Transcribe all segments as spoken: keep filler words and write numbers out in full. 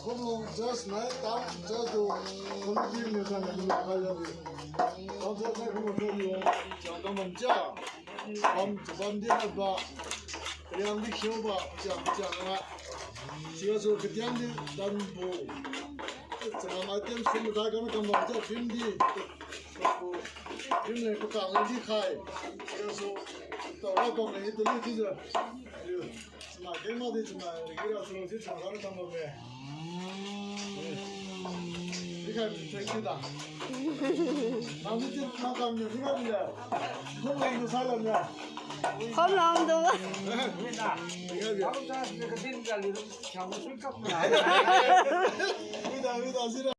Khumlung church nai, town church tu committee ni sa na ni khai ya di. Town church nai khumlung church ni, chang kam bam chia. Bam, bam di na ba. Kaliang di khiu ba, chang, chang na. Sigasu katiang di dan bu. Chang item sum da kam kam bam chia film di. Film ni pakang di khai. Sigasu tau ra bam ni tu ni ti ja. Chama keng ma di chama gira sulu si chama kara tang bam me. Di khai thank you da. Nang di ti ma kam ni di khai di ya. Khumlung tu sa lam ya. Khumlung tu. Di khai di ya. Di da, di da, si da.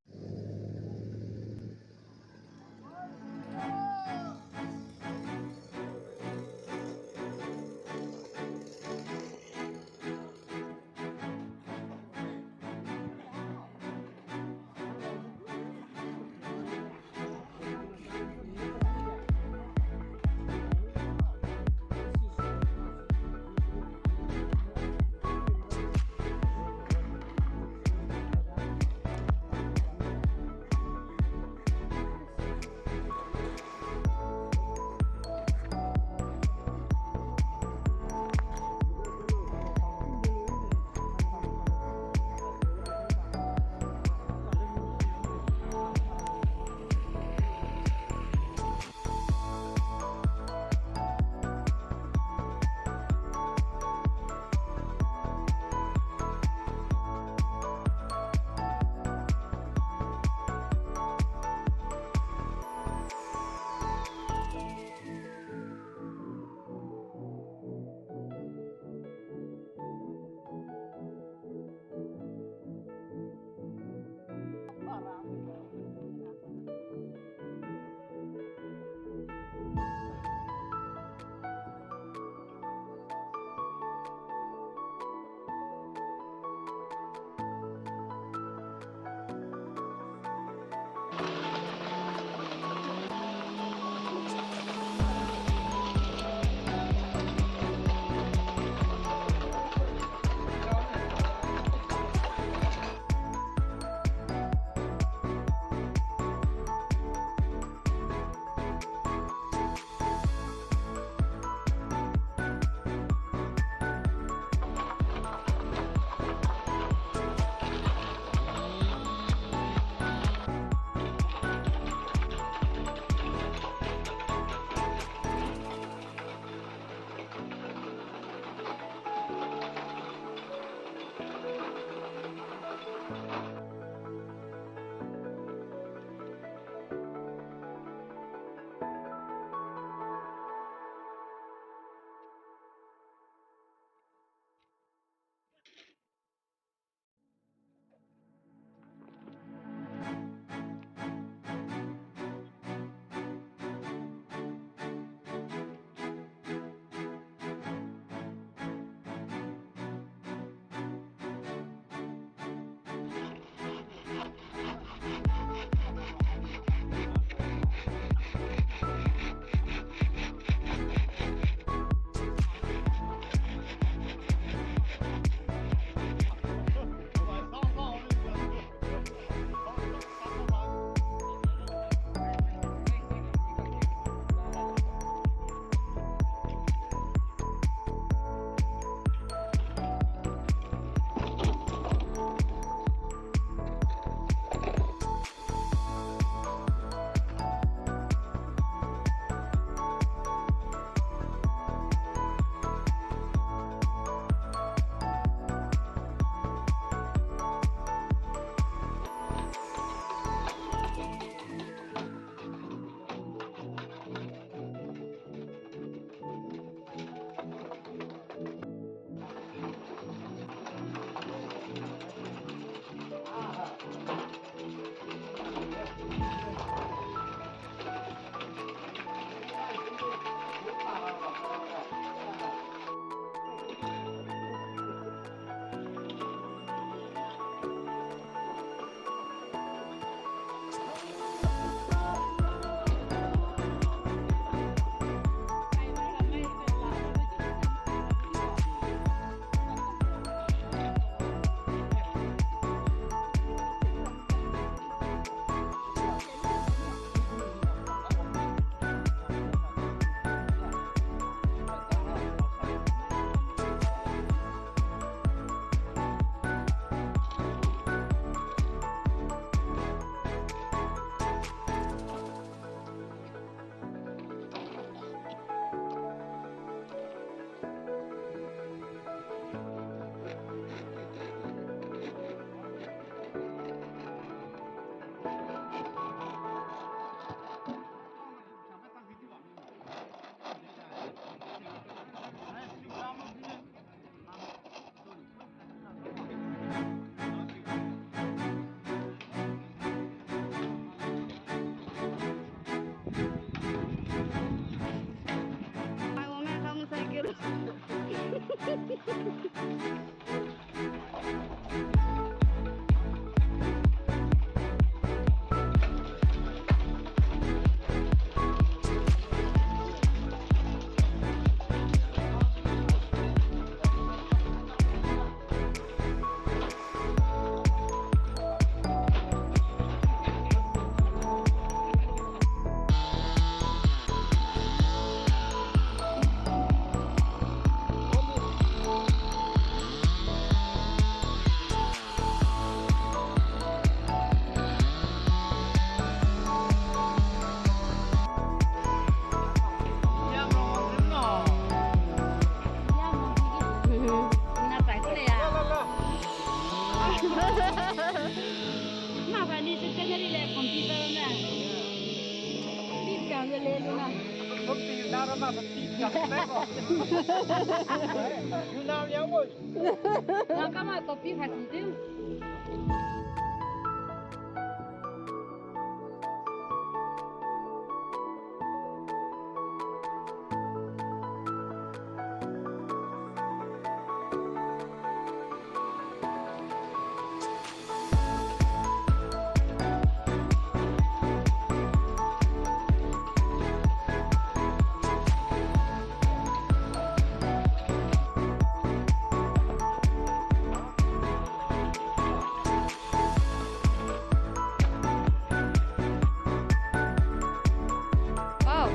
Wow.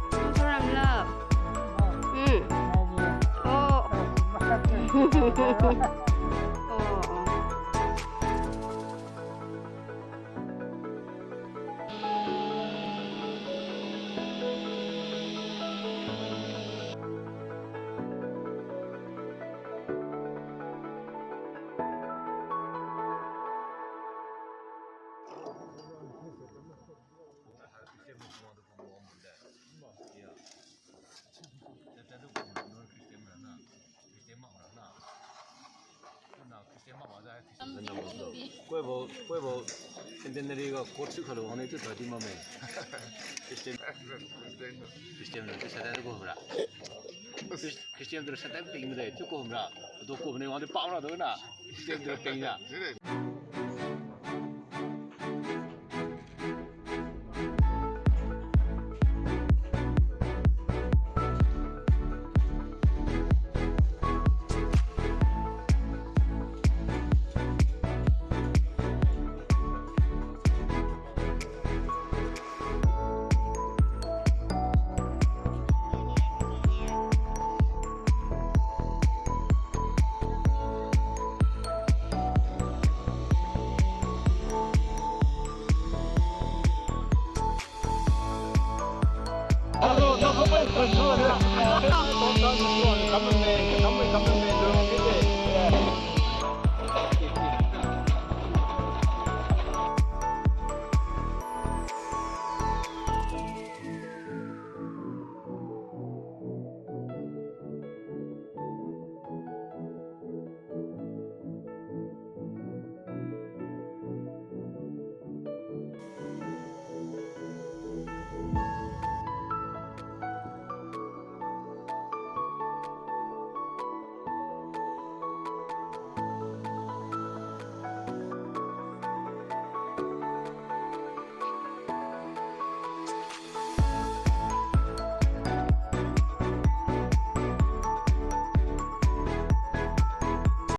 Ang saram la. Hmm. Oh. Oh, oh. Koibo, koibo centenary ga court su khalo hone tu thadi mame. Christian, Christian tu sata tu ko bra. Christian tu sata ping de tu ko bra. Tu ko ne wang de pa ra do na. Christian tu ping ya.